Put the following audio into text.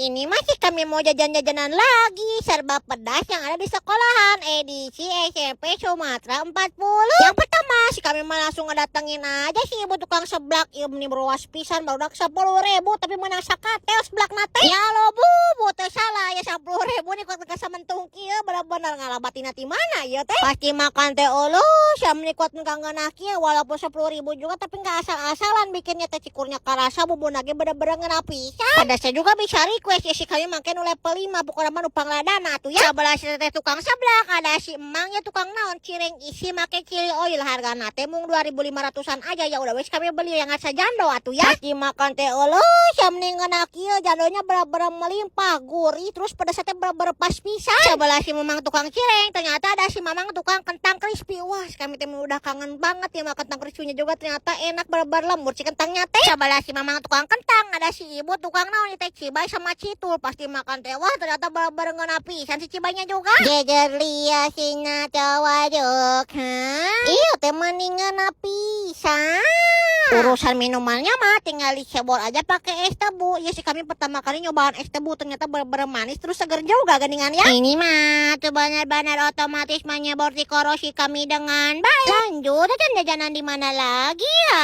Ini masih kami mau jajan-jajanan lagi serba pedas yang ada di sekolahan edisi SMP Sumatera 40. Yang pertama, si kami mah langsung ngedatengin aja si ibu tukang seblak. Ieu meni beroas pisan, barudak, 10 ribu tapi menang sakatel seblakna teh. Ya lo, Bu, Bu, teu salah ya, 10 ribu nih kuat ke samentung kieu, bener-bener ngalabatina ti mana ya teh. Pasti makan teh, uluh, siapa nih kuat ngeunah kieu. Walaupun 10 ribu juga, tapi nggak asal-asalan bikinnya teh, cikurnya karasa, bumbuna ge bener-bener ngeunah pisan. Pedasnya juga bisa request ya, si kami make nu level 5, pokoknya mah nu pangladana tuh ya. Sebelah si teteh tukang seblak ada si emang ya, tukang naon, cireng isi make chili oil, hargana teh mung 2500-an aja. Ya udah wes, kami beli yang asa jando atuh ya. Pasti makan teh, uluh, siam nih ngeunah kieu, jandonya bener-bener melimpah, gurih, terus pedasnya teh bener-bener pas pisan. Sebelah si mamang tukang cireng ternyata ada si mamang tukang kentang crispy. Wah, kami teh udah kangen banget ya makan kentang crispy-nya juga, ternyata enak, bener-bener lembut si kentangnya teh. Sebelah si mamang tukang kentang ada si ibu tukang naon teh, cibay sama citul. Pasti makan teh, wah, ternyata bener-bener ngeunah pisan si cibaynya juga. Jejer lia sina cawaduk, ha? Iya teh mending ngeunah pisan. Urusan minumannya mah tinggal dicebor aja pakai es tebu. Ya, si kami pertama kali nyobaan es tebu, ternyata bener-bener manis terus seger juga geningan ya. Ini mah tuh benar-benar otomatis menyebor tikoro si kami dengan baik. Lanjut jajan jajanan di mana lagi ya?